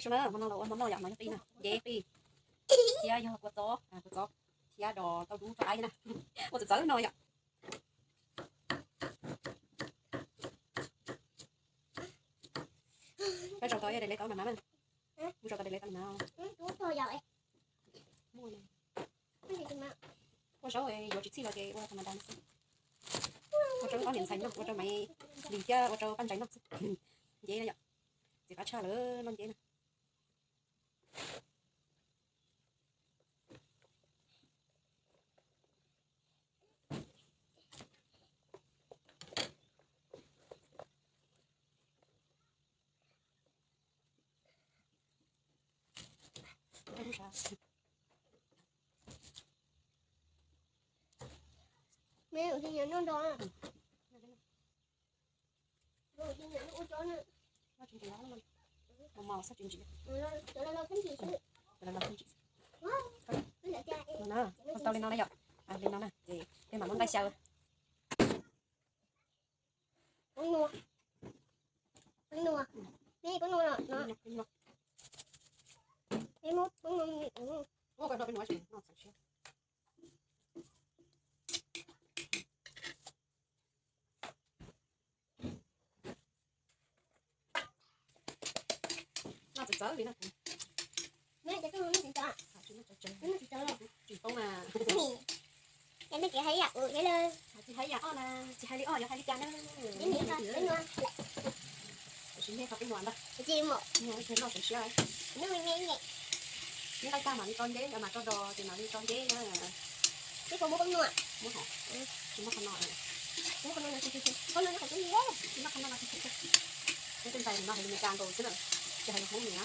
Tso na, hmo no los ua hmo noj yom, no yog qij na, nce qij thiab yog kua txob, kua txob thiab dos tauj dub rau qaib na. Ua txawv txawv no yom. Peb zaum tau ib daim lawv tau na, mus zaum tau daim lawv tau na. Ua zaub yuav tsis txhij los ces ua tha ma da no xwb. Ua rau ob niam ntxhais noj, ua rau Maiv Lis thiab ua rau Paj Ntsais noj xwb. Nceb na yom, txiv qab tshaj lawm noj nceb na. Tau li no na yom, li no na ces peb mam muab nqaij xyaw. Noj txawv txawv li no. Tsis poob na. Tsis hais li yam ub thiab lawm. Tsis hais li yam oj na, tsis hais li oj yuav hais li cas na. Tam sim nej qhov peb nuam ntag. Noj txawv siab. Neb nqaij tag mam li tso nceb, mam tso dos ces mam li tso nceb na. Peb puas muab qhov no, tsis muab qhov no, muab qhov no, qhov no, qhov no, qhov no. Peb tej ntxhais no hais lus Meskas nkaus xwb na, tsis hais lus Hmoob li na.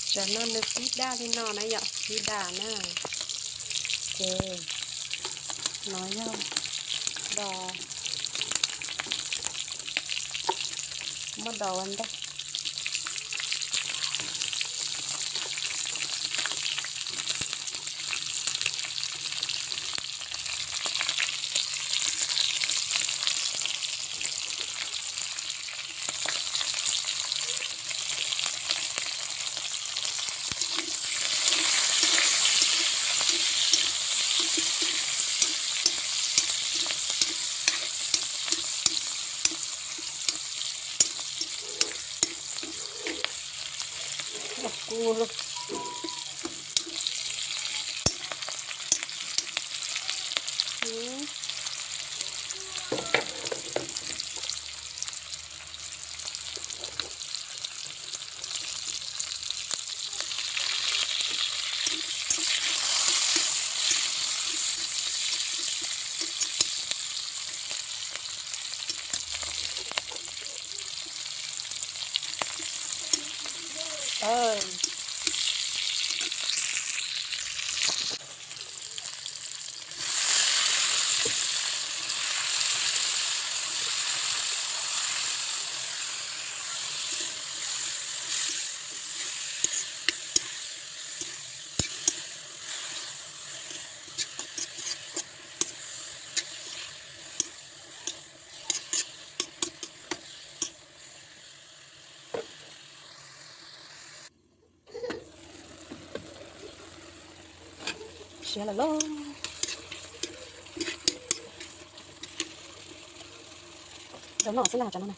Tam no nws pib daj li no na yom, pib daj na. Ces no yog dos, muab dos ua ntej. Los kua los. Siav lawm lauj. Rau noj xwb na, rau noj na.